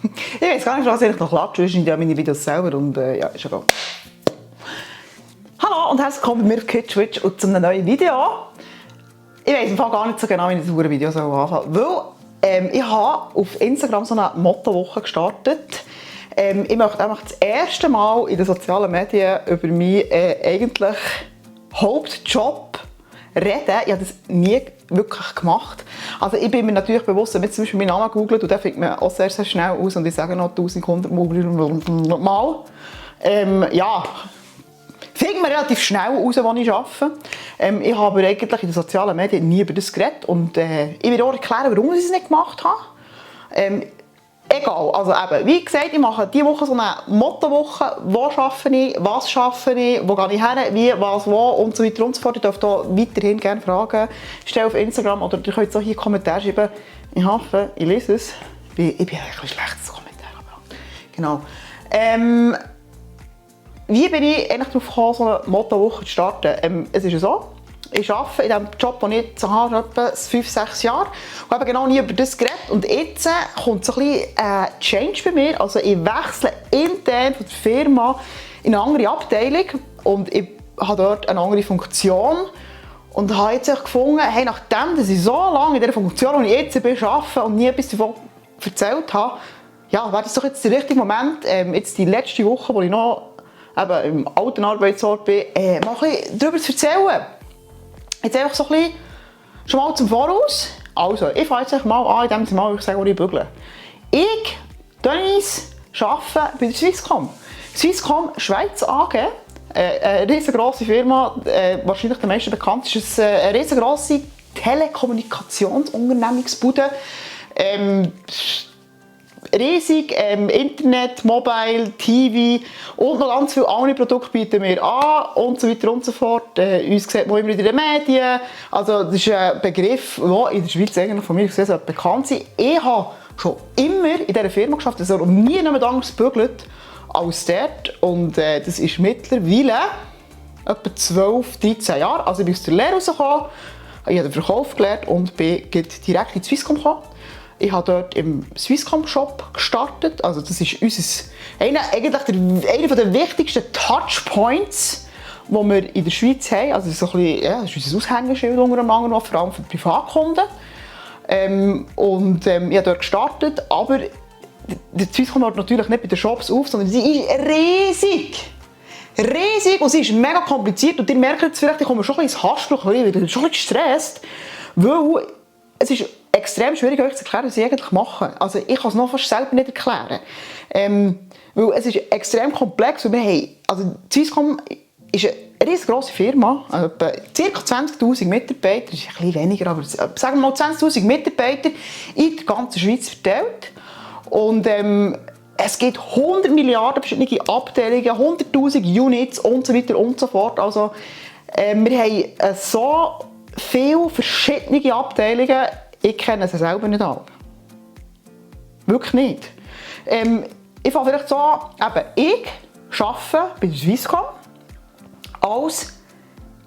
Ich weiß gar nicht, was ich noch klatsche. Ich schneide ja meine Videos selber und ja, ist ja gut. Hallo und herzlich willkommen bei mir auf KidSwitch und zu einem neuen Video. Ich weiss im Fall gar nicht so genau, wie ich das Video anfangen soll, weil ich habe auf Instagram so eine Mottowoche gestartet. Ich möchte einfach das erste Mal in den sozialen Medien über meinen eigentlich Hauptjob reden. Ich habe das nie wirklich gemacht. Also ich bin mir natürlich bewusst, wenn man zum Beispiel meinen Namen googelt, und dann findet man auch sehr, sehr schnell aus und ich sage noch 1100 Mal. Ja, findet man relativ schnell raus, wo ich arbeite. Ich habe aber eigentlich in den sozialen Medien nie über das geredet und ich will auch erklären, warum ich es nicht gemacht habe. Egal, also eben, wie gesagt, ich mache diese Woche so eine Mottowoche. Wo arbeite ich, was arbeite ich, wo gehe ich hin, wie, was, wo und so weiter und so fort. Ihr dürft hier weiterhin gerne Fragen stellen auf Instagram oder ihr könnt auch hier Kommentare schreiben. Ich hoffe, ich lese es. Ich bin ein bisschen schlechtes Kommentar. Genau. Wie bin ich eigentlich darauf gekommen, so eine Mottowoche zu starten? Es ist ja so, ich arbeite in dem Job, den ich jetzt habe, etwa 5-6 Jahre. Ich habe genau nie über das geredet. Und jetzt kommt so ein bisschen Change bei mir. Also ich wechsle intern von der Firma in eine andere Abteilung. Und ich habe dort eine andere Funktion. Und habe jetzt gefunden, hey, nachdem dass ich so lange in dieser Funktion, die ich jetzt bin, arbeite und nie etwas davon erzählt habe, ja, wäre das doch jetzt der richtige Moment, jetzt die letzte Woche, wo ich noch eben im alten Arbeitsort bin, mal ein bisschen darüber zu erzählen. Jetzt einfach so ein bisschen, schon mal zum Voraus. Also, ich fange jetzt mal an, indem ich sage, wo ich bügle. Ich, Dennis, arbeite bei der Swisscom. Swisscom Schweiz AG, eine riesengroße Firma, wahrscheinlich der meisten bekannt, ist eine riesengroße Telekommunikationsunternehmungsbude. Riesig, Internet, Mobile, TV und noch ganz viele andere Produkte bieten wir an und so weiter und so fort. Uns sieht man immer in den Medien. Also das ist ein Begriff, der in der Schweiz eigentlich von mir sehr bekannt ist. Ich habe schon immer in dieser Firma geschafft, also nie jemand anderes gebügelt als dort. Und das ist mittlerweile etwa 12-13 Jahre. Also ich bin aus der Lehre rausgekommen, ich habe den Verkauf gelernt und bin direkt in die Swisscom gekommen. Ich habe dort im Swisscom-Shop gestartet. Also das ist einer der wichtigsten Touchpoints, die wir in der Schweiz haben. Also das ist, so ein bisschen, ja, das ist unser Aushängeschild unter anderem, vor allem für Privatkunden. Ich habe dort gestartet, aber die Swisscom hört natürlich nicht bei den Shops auf, sondern sie ist riesig. Riesig und sie ist mega kompliziert. Und ihr merkt jetzt vielleicht, ich komme schon ein bisschen ins Haspel, ich bin schon ein bisschen gestresst, weil es ist extrem schwierig, euch zu erklären, was ich eigentlich mache. Also ich kann es noch fast selber nicht erklären. Weil es ist extrem komplex. Und wir haben, also die Swisscom ist eine riesengroße Firma, also ca. 20'000 Mitarbeiter, das ist ein bisschen weniger, aber sagen wir mal 20'000 Mitarbeiter in der ganzen Schweiz verteilt. Und es gibt 100 Milliarden verschiedene Abteilungen, 100'000 Units und so weiter und so fort. Also wir haben so viele verschiedene Abteilungen. Ich kenne sie selber nicht alle. Wirklich nicht. Ich fange vielleicht so an, ich arbeite bei der Swisscom als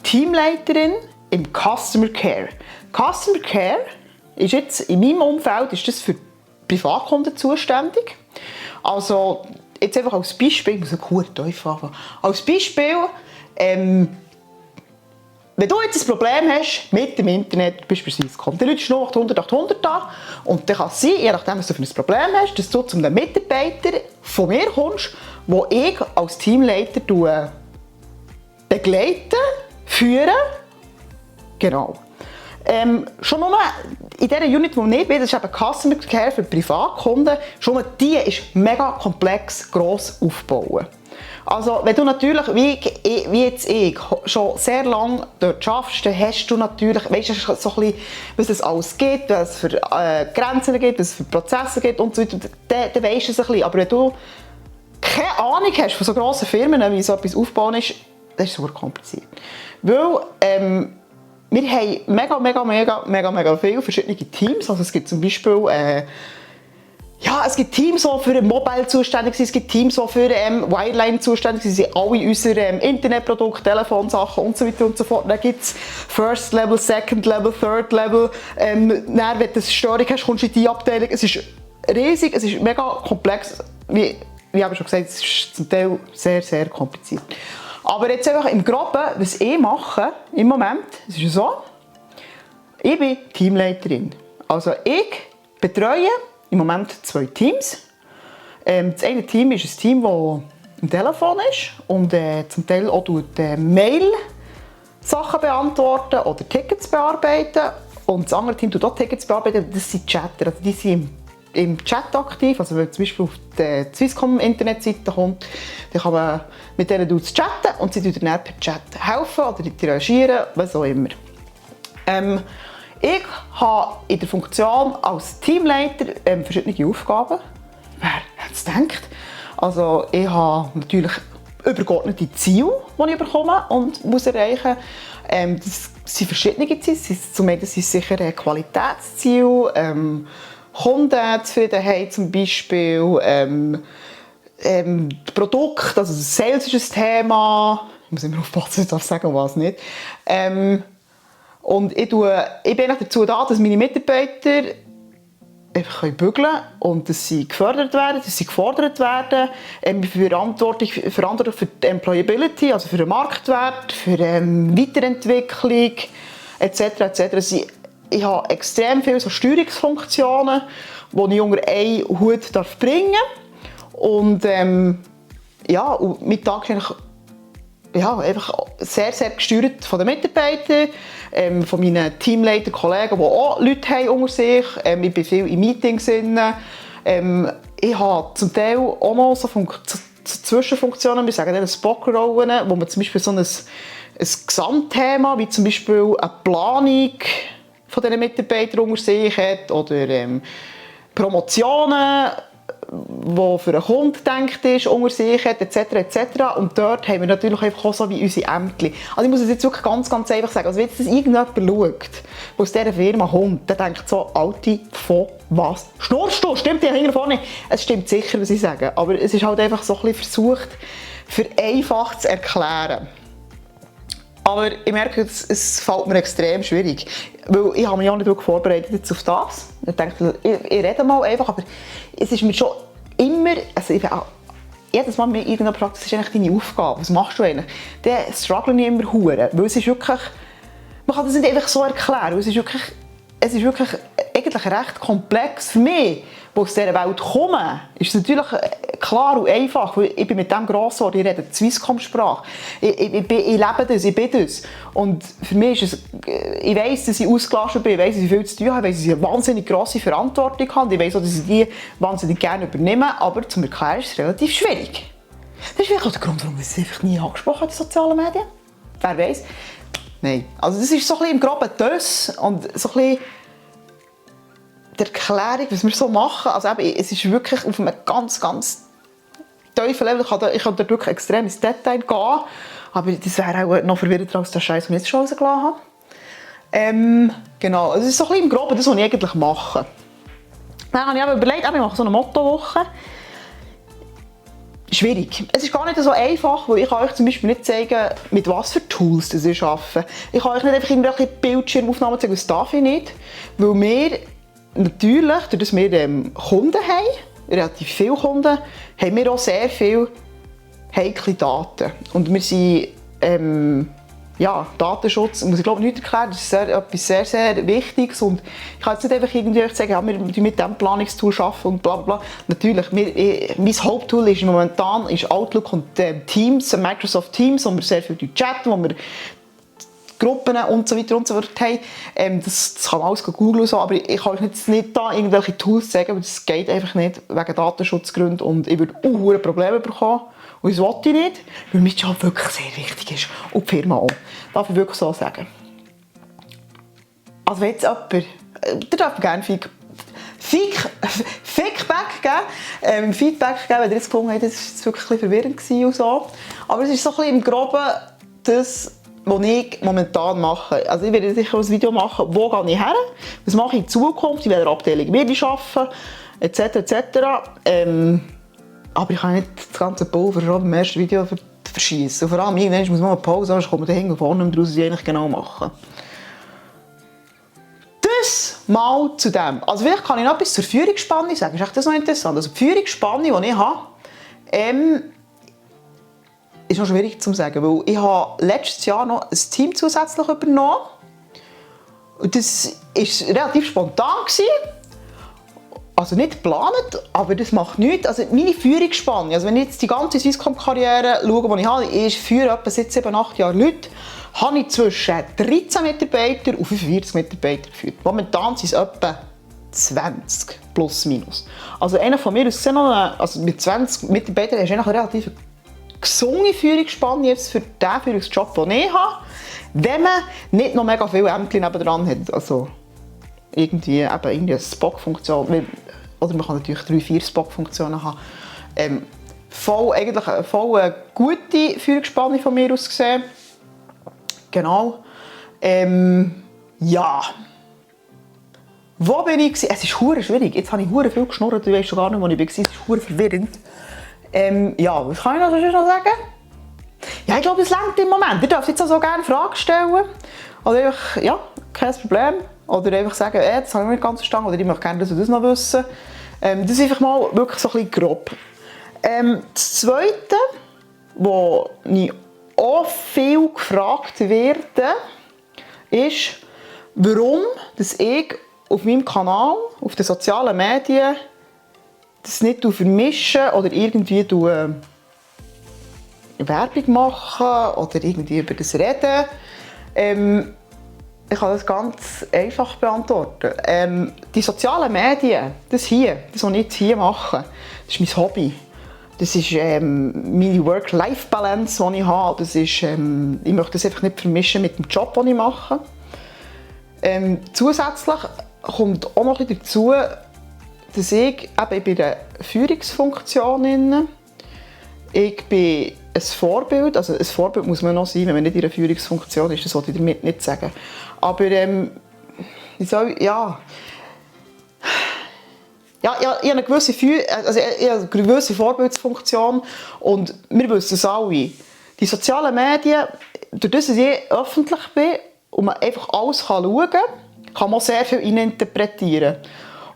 Teamleiterin im Customer Care. Customer Care ist jetzt in meinem Umfeld ist das für Privatkunden zuständig. Also jetzt einfach als Beispiel, ich muss einen Kuchen anfangen. Als Beispiel, wenn du jetzt ein Problem hast mit dem Internet, beispielsweise kommt der Leute 0800 an und dann kann es sein, je nachdem, was du für ein Problem hast, dass du zu einem Mitarbeiter von mir kommst, den ich als Teamleiter begleite, führe. Genau. Schon nur in dieser Unit, die ich bin, das ist eben Customer Care für Privatkunden, schon nur die ist mega komplex, gross aufgebaut. Also, wenn du natürlich, wie jetzt ich, schon sehr lange dort arbeitest, dann hast du natürlich, weißt du so ein bisschen, was es alles gibt, was es für Grenzen gibt, was es für Prozesse gibt und so weiter, dann weisst du es ein bisschen. Aber wenn du keine Ahnung hast von so grossen Firmen, wie so etwas aufbauen ist, das ist super kompliziert. Weil, wir haben mega viele verschiedene Teams. Also es gibt zum Beispiel es gibt Teams, die für Mobile zuständig sind, es gibt Teams, die für Wireline zuständig sind, sind alle unsere Internetprodukte, Telefonsachen und so weiter und so fort. Dann gibt es First Level, Second Level, Third Level. Dann, wenn du eine Störung hast, kommst du in die Abteilung. Es ist riesig, es ist mega komplex, wie ich schon gesagt, es ist zum Teil sehr, sehr kompliziert. Aber jetzt einfach im Groben, was ich mache im Moment, es ist so, ich bin Teamleiterin. Also ich betreue im Moment 2 Teams. Das eine Team ist ein Team, das am Telefon ist und zum Teil auch Mail-Sachen beantworten oder Tickets bearbeiten. Und das andere Team tut auch Tickets bearbeiten, das sind Chatter. Also die sind im Chat aktiv. Also wenn man zum Beispiel auf die Swisscom-Internetseite kommt, dann kann man mit denen chatten und sie tun dann per Chat helfen oder interagieren, was auch immer. Ich habe in der Funktion als Teamleiter verschiedene Aufgaben. Wer hätte es gedacht? Also ich habe natürlich übergeordnete Ziele, die ich bekomme und muss erreichen. Das sind verschiedene Ziele. Zum einen sind es sicher Qualitätsziele, Kundenzufriedenheit zum Beispiel, Produkt, also Sales ist ein Thema. Ich muss immer aufpassen, ich darf sagen, was nicht. Und ich bin dazu da, dass meine Mitarbeiter einfach bügeln können und dass sie gefördert werden, dass sie gefordert werden. Ich bin verantwortlich für die Employability, also für den Marktwert, für Weiterentwicklung etc. etc. Ich habe extrem viele so Steuerungsfunktionen, die ich unter einen Hut bringen darf. Und und mein Tag ist eigentlich einfach sehr, sehr gesteuert von den Mitarbeitern, von meinen Teamleitern, Kollegen, die auch Leute haben unter sich. Ich bin viel in Meetings drin. Ich habe zum Teil auch noch so Zwischenfunktionen, wir sagen Spockrollen, wo man zum Beispiel so ein Gesamtthema, wie zum Beispiel eine Planung von diesen Mitarbeitern unter sich hat oder Promotionen, die für einen Kunden gedacht ist, unter sich hat, etc. etc. Und dort haben wir natürlich einfach auch so wie unsere Ämter. Also ich muss es jetzt wirklich ganz, ganz einfach sagen, also wenn jetzt das irgendjemand schaut, der aus dieser Firma kommt, der denkt so, Alte, von was schnurrst du? Stimmt ja hinten vorne? Es stimmt sicher, was ich sage, aber es ist halt einfach so ein bisschen versucht, vereinfacht zu erklären. Aber ich merke, es fällt mir extrem schwierig, weil ich habe mich auch nicht vorbereitet auf das. Ich dachte, ich rede mal einfach, aber es ist mir schon immer, also jedes Mal mir irgendjemand fragt, das ist eigentlich deine Aufgabe, was machst du eigentlich? Dann struggle ich immer hure, weil es ist wirklich, man kann das nicht einfach so erklären, weil es ist wirklich eigentlich recht komplex für mich, die aus dieser Welt kommen, ist es natürlich klar und einfach, weil ich bin mit dem gross geworden, ich rede die Swisscom-Sprache. Ich lebe das, ich bin das. Und für mich ist es, ich weiss, dass ich ausgelastet bin, ich weiss, dass ich viel zu tun habe, ich weiss, dass ich eine wahnsinnig grosse Verantwortung habe, ich weiss auch, dass ich die wahnsinnig gerne übernehme, aber zum Erklären ist es relativ schwierig. Das ist vielleicht auch der Grund, warum ich es einfach nie angesprochen habe in den sozialen Medien. Wer weiss? Nein. Also das ist so ein bisschen im Groben das und so ein bisschen die Erklärung, was wir so machen. Also eben, es ist wirklich auf einem ganz, ganz tiefen Level. Ich kann da wirklich extrem ins Detail gehen, aber das wäre auch noch verwirrender als der Scheiß, den ich jetzt schon rausgelassen habe. Genau, also es ist so ein bisschen im Groben das, was ich eigentlich mache. Dann habe ich mir überlegt, ich mache so eine Mottowoche. Schwierig. Es ist gar nicht so einfach, weil ich kann euch zum Beispiel nicht zeigen, mit was für Tools das ich arbeite. Ich kann euch nicht einfach irgendwelche Bildschirmaufnahmen zeigen, das darf ich nicht, weil wir natürlich, dadurch, dass wir Kunden haben, relativ viele Kunden, haben wir auch sehr viele heikle Daten. Und wir sind, Datenschutz, muss ich glaube nicht erklären, das ist etwas sehr, sehr Wichtiges. Und ich kann jetzt nicht einfach irgendwie sagen, ja, wir mit diesem Planungstool arbeiten und bla bla. Natürlich, mein Haupttool ist momentan Outlook und Teams, Microsoft Teams, wo wir sehr viel chatten, wo wir Gruppen und so weiter und so fort haben. Das kann man alles googeln, so, aber ich kann euch jetzt nicht da irgendwelche Tools sagen, weil das geht einfach nicht, wegen Datenschutzgründen. Und ich würde auch Probleme bekommen. Und das wollte ich nicht, weil mein Job wirklich sehr wichtig ist. Und die Firma auch. Darf ich wirklich so sagen. Also wenn jetzt jemand, der darf gerne Feedback geben, wenn ihr jetzt gefunden habt, das war wirklich ein bisschen verwirrend und so. Aber es ist so ein bisschen im Groben das, was ich momentan mache. Also ich werde sicher ein Video machen, wo gehe ich her, was mache ich in Zukunft, in welcher Abteilung werde ich arbeiten, etc. etc. Aber ich kann nicht das ganze Pulver schon beim ersten Video verschießen. Und vor allem irgendwann muss man eine Pause haben, sonst kommt man da hinten vorne und raus, was ich eigentlich genau mache. Das mal zu dem. Also vielleicht kann ich noch etwas zur Führungsspanne sagen. Ist echt das noch interessant? Also die Führungsspanne, die ich habe, ist noch schwierig zu sagen, weil ich habe letztes Jahr noch ein Team zusätzlich übernommen. Und das war relativ spontan. Also nicht geplant, aber das macht nichts. Also meine Führungsspanne, also wenn ich jetzt die ganze Swisscom-Karriere schaue, die ich habe, ich führe etwa seit 7-8 Jahren Leute, habe ich zwischen 13 Mitarbeitern und 45 Mitarbeitern geführt. Momentan sind es etwa 20, plus minus. Also einer von mir aus gesehen, also mit 20 Mitarbeitern hast du eine relativ gesunde Führungsspanne jetzt für den Führungsjob, den ich habe, wenn man nicht noch mega viele Ämter nebendran hat. Also irgendwie eine Spock-Funktion. Oder man kann natürlich 3-4 Spock-Funktionen haben. Eigentlich voll eine gute Führungsspanne von mir aus gesehen. Genau. Ja. Wo bin ich? Es ist hure schwierig. Jetzt habe ich hure viel geschnurrt, du weißt schon gar nicht, wo ich war. Es ist hure verwirrend. Ja, was kann ich noch sagen? Ja, ich glaube, es reicht im Moment. Ihr dürft jetzt auch so gerne Fragen stellen. Oder einfach, ja, kein Problem. Oder einfach sagen, das habe ich nicht ganz verstanden. Oder ich möchte gerne das noch wissen. Das ist einfach mal wirklich so ein bisschen grob. Das Zweite, wo ich auch viel gefragt werde, ist, warum dass ich auf meinem Kanal, auf den sozialen Medien, das nicht vermischen oder irgendwie Werbung machen oder irgendwie über das reden. Ich kann das ganz einfach beantworten. Die sozialen Medien, das was ich jetzt hier mache, das ist mein Hobby. Das ist meine Work-Life-Balance, die ich habe. Das ist, ich möchte das einfach nicht vermischen mit dem Job, den ich mache. Zusätzlich kommt auch noch dazu, dass ich in der Führungsfunktion bin. Ich bin ein Vorbild, also ein Vorbild muss man noch sein, wenn man nicht in einer Führungsfunktion ist, das wollte ich damit nicht sagen. Aber ich habe eine gewisse Vorbildsfunktion und wir wissen es alle. Die sozialen Medien, durch das ich öffentlich bin und man einfach alles schauen kann man sehr viel interpretieren.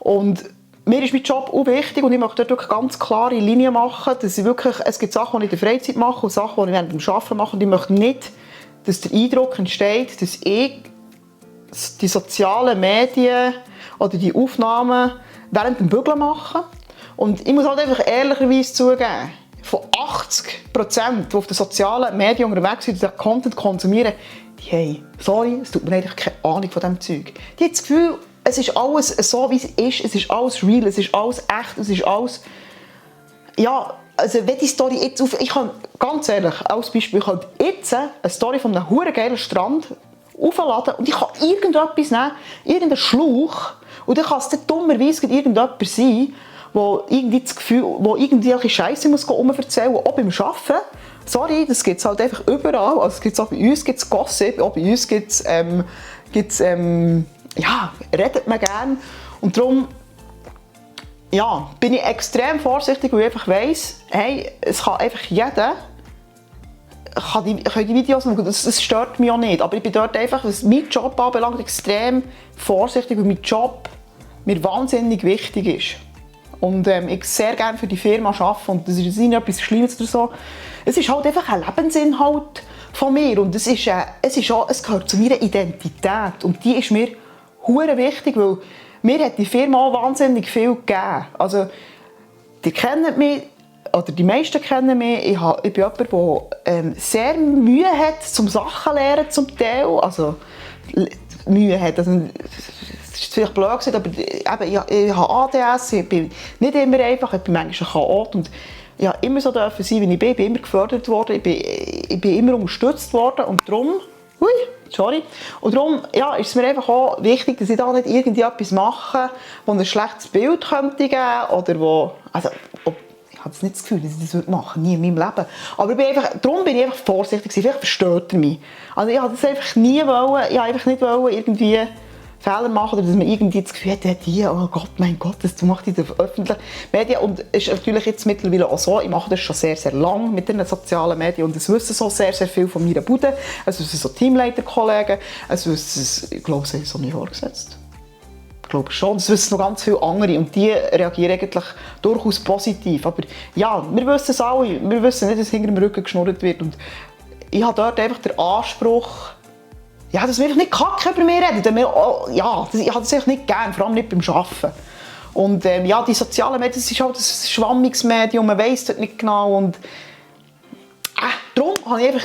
Und mir ist mein Job auch wichtig und ich möchte dort wirklich ganz klare Linien machen, dass ich wirklich, es gibt Sachen, die ich in der Freizeit mache und Sachen, die ich während dem Arbeiten mache. Und ich möchte nicht, dass der Eindruck entsteht, dass ich die sozialen Medien oder die Aufnahmen während dem Bügeln mache. Und ich muss halt einfach ehrlicherweise zugeben, von 80%, die auf den sozialen Medien unterwegs sind und den Content konsumieren, die haben, sorry, es tut mir eigentlich keine Ahnung von diesem Zeug. Die haben das Gefühl, es ist alles so, wie es ist alles real, es ist alles echt, es ist alles... Ja, also wenn die Story jetzt auf... Ich kann, ganz ehrlich, als Beispiel, ich kann jetzt eine Story von einem verdammt Strand aufladen und ich kann irgendetwas nehmen, irgendeinen Schlauch, und dann kann es dann dummerweise irgendjemand sein, der irgendwie das Gefühl, wo irgendwie Scheiße muss erzählen, auch beim Arbeiten. Sorry, das gibt es halt einfach überall. Also, auch bei uns gibt es Gossip, auch bei uns gibt es, ja, redet man gerne. Und darum ja, bin ich extrem vorsichtig, weil ich einfach weiss, hey, es kann einfach jeder die Videos schauen, das stört mich auch nicht. Aber ich bin dort einfach, was meinen Job anbelangt, extrem vorsichtig, weil mein Job mir wahnsinnig wichtig ist. Und ich sehr gerne für die Firma arbeite und das ist nicht etwas Schlimmes oder so. Es ist halt einfach ein Lebensinhalt von mir und es gehört zu meiner Identität und die ist mir hure wichtig, weil mir hat die Firma auch wahnsinnig viel gegeben. Also, die kennen mich, oder die meisten kennen mich. Ich bin jemand, der sehr Mühe hat, zum Sachen lernen zum Teil. Also, Mühe hat. Also, das ist vielleicht blöd gesagt, aber eben, ich habe ADS, ich bin nicht immer einfach, ich bin manchmal chaot und ich durfte immer so sein, wie ich bin. Ich bin immer gefördert worden, ich bin immer unterstützt worden und darum, und darum ja, ist es mir einfach auch wichtig, dass ich da nicht irgendetwas mache, das ein schlechtes Bild könnte geben oder wo, also, ich habe nicht das Gefühl, dass ich das machen würde, nie in meinem Leben. Aber darum bin ich einfach vorsichtig, vielleicht versteht er mich. Also ich wollte das einfach nie wollen, ich wollte einfach nicht irgendwie Fehler machen oder dass man irgendwie das Gefühl hat, oh Gott, mein Gott, das macht in den öffentlichen Medien. Und es ist natürlich jetzt mittlerweile auch so, ich mache das schon sehr, sehr lange mit den sozialen Medien und es wissen so sehr, sehr viel von meiner Bude. Es wissen so Teamleiterkollegen, es wissen, ich glaube, sie haben so nie vorgesetzt. Ich glaube schon. Das wissen noch ganz viele andere und die reagieren eigentlich durchaus positiv. Aber ja, wir wissen es alle. Wir wissen nicht, dass hinter dem Rücken geschnurrt wird. Und ich habe dort einfach den Anspruch, ja, dass wir einfach nicht Kacke über mich reden. Ja, ich habe das einfach nicht gern, vor allem nicht beim Arbeiten. Und ja, die sozialen Medien, das ist halt ein schwammiges Medium, man weiss dort nicht genau. Und darum habe ich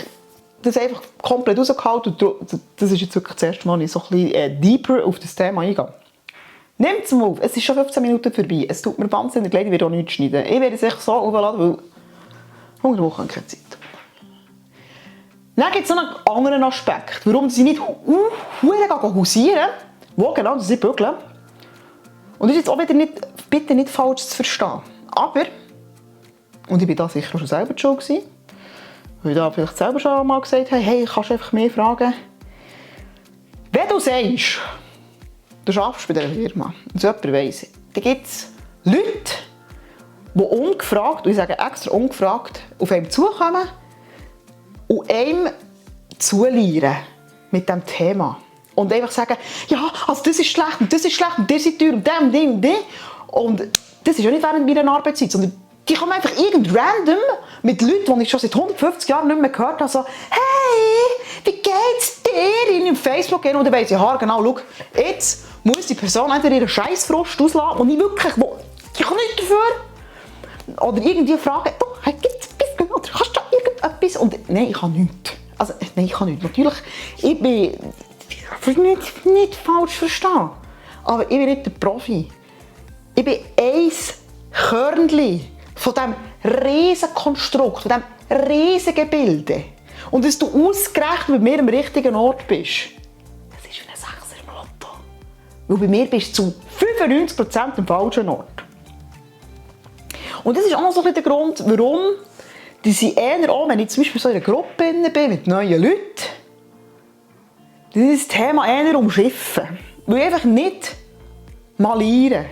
das einfach komplett rausgehalten. Und das ist jetzt wirklich das erste Mal, dass ich so ein bisschen deeper auf das Thema eingehe. Nehmt es mal auf, es ist schon 15 Minuten vorbei. Es tut mir wahnsinnig leid, ich werde auch nichts schneiden. Ich werde es echt so aufladen, weil unter der Woche habe ich keine Zeit. Dann gibt es noch einen anderen Aspekt, warum sie nicht hausieren, wo genau das sie bügeln. Und das ist jetzt auch wieder nicht, bitte nicht falsch zu verstehen. Aber, und ich war da sicher schon selber schuld gewesen, weil ich da vielleicht selber schon mal gesagt habe, hey, kannst du einfach mehr fragen? Wenn du sagst, du arbeitest bei dieser Firma und so jemand weiss, dann gibt es Leute, die ungefragt, und ich sage extra ungefragt, auf einem zukommen und einem zulieren mit diesem Thema. Und einfach sagen, ja, also das ist schlecht und das ist schlecht und das ist teuer und das und das und das. Und das ist ja nicht während meiner Arbeitszeit, sondern die kommen einfach random mit Leuten, die ich schon seit 150 Jahren nicht mehr gehört habe, so, hey, wie geht's dir? In Facebook gehen und dann weiss ich, genau, schau, jetzt muss die Person entweder ihren Scheissfrost auslassen und ich wirklich, ich kann nicht dafür. Oder irgendwie fragen, du, gibt's ein bisschen, oder hast du irgendetwas? Und nein, ich kann nichts. Also, nein, ich kann nichts. Natürlich, ich bin nicht falsch verstehen, aber ich bin nicht der Profi. Ich bin ein Körnchen von diesem riesigen Konstrukt, von diesem riesigen Gebilde. Und dass du ausgerechnet bei mir am richtigen Ort bist, das ist wie ein Sechser im Lotto. Weil bei mir bist du zu 95% am falschen Ort. Und das ist auch noch so ein bisschen der Grund, warum ich eher auch, wenn ich zum Beispiel so in einer Gruppe bin mit neuen Leuten, dieses Thema eher umschiffen. Weil ich einfach nicht malieren.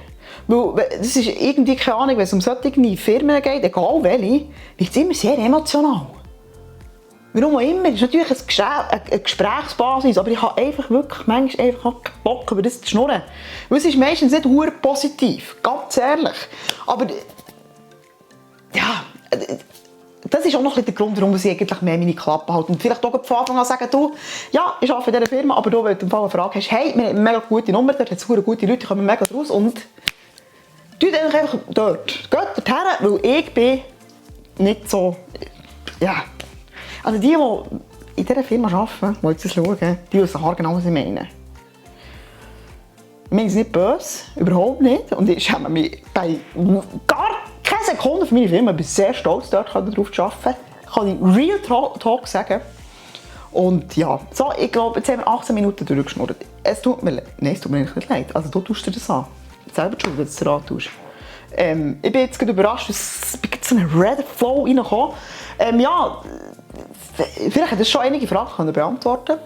Weil das ist irgendwie keine Ahnung, wenn es um solche Firmen geht, egal welche, wird es immer sehr emotional. Warum auch immer, das ist natürlich eine Gesprächsbasis, aber ich habe einfach wirklich manchmal einfach keinen Bock, über das zu schnurren. Weil es ist meistens nicht verdammt positiv, ganz ehrlich. Aber ja, das ist auch noch ein der Grund, warum ich eigentlich mehr meine Klappe halte. Und vielleicht auch von Anfang an sagen, du, ja, ich arbeite in dieser Firma, aber du, wenn du eine Frage hast, hey, wir haben eine mega gute Nummer, dort hat es gute Leute, die kommen mega raus und tut einfach dort. Geht dorthin, weil ich bin nicht so, ja. Also die in dieser Firma arbeiten, die jetzt das schauen, die wissen genau, was ich meine. Ich meine es nicht böse, überhaupt nicht. Und ich schäme mich bei gar keine Sekunde für meine Firma. Ich bin sehr stolz, dort darauf zu arbeiten. Kann ich Real Talk sagen. Und ja, so, ich glaube, jetzt haben wir 18 Minuten durchgeschnurrt. Es tut mir nicht leid. Also du tust dir das an. Selber schuld, wenn du es dir antust. Ich bin jetzt überrascht, dass ich so einen Red Flow reingekommen. Ja, vielleicht hätte ich schon einige Fragen beantworten können.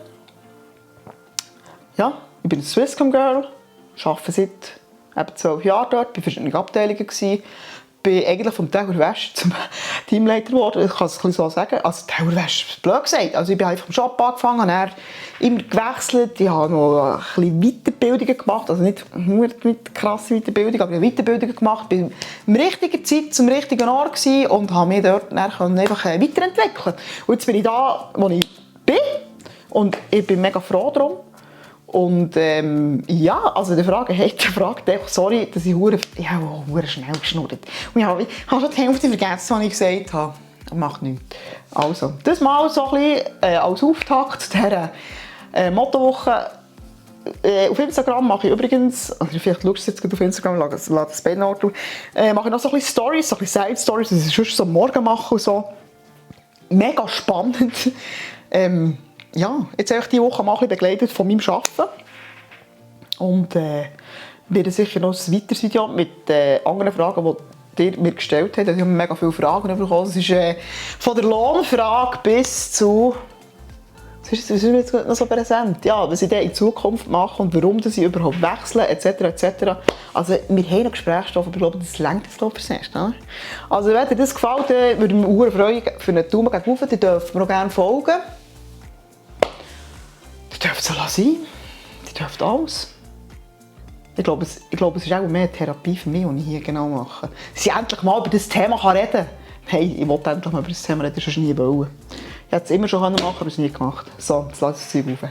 Ja, ich bin eine Swisscom Girl, arbeite seit etwa 12 Jahren dort, bei verschiedenen Abteilungen gewesen. Bin eigentlich vom Tauerwäsch zum Teamleiter geworden, ich kann es ein bisschen so sagen. Also Tauerwäsch ist blöd gesagt. Also ich bin vom Job angefangen, dann immer gewechselt. Ich habe noch ein bisschen Weiterbildungen gemacht, also nicht mit krasse Weiterbildung, aber ich habe Weiterbildungen gemacht. Ich war in der richtigen Zeit zum richtigen Ort gewesen und habe mich dort dann einfach weiterentwickeln. Und jetzt bin ich da, wo ich bin und ich bin mega froh darum. Und ja, also die Frage fragt einfach, sorry, dass ich hure schnell geschnurrt. Und ich habe schon die Hälfte vergessen, was ich gesagt habe. Macht nichts. Also, das mal so ein bisschen als Auftakt zu dieser Mottowoche. Auf Instagram mache ich übrigens, also vielleicht schaust du jetzt auf Instagram, lass das Ben mache ich noch so ein bisschen Stories, so ein bisschen Side-Stories, das ist schon so morgen machen und so. Mega spannend. Ja, jetzt habe ich diese Woche mal ein bisschen begleitet von meinem Arbeiten. Und werde sicher noch ein weiteres Video mit anderen Fragen, die ihr mir gestellt habt. Ich habe mega viele Fragen bekommen. Es ist von der Lohnfrage bis zu... Was ist mir jetzt noch so präsent? Ja, was ich dann in Zukunft mache und warum ich überhaupt wechsle, etc. etc. Also wir haben noch Gesprächsstoff, aber ich glaube, das reicht jetzt fürs Erste. Also wenn dir das gefällt, würde ich mich sehr freuen für einen Daumen gegen oben. Ihr dürft mir auch gerne folgen. Ihr dürft es sein. Ihr dürft alles. Ich glaube, es ist auch mehr eine Therapie für mich, die ich hier genau mache. Dass ich endlich mal über das Thema reden kann. Hey, ich wollte endlich mal über das Thema reden, das ist nie wollen. Ich hätte es immer schon machen können, aber es nie gemacht. So, jetzt lass es Zeug auf.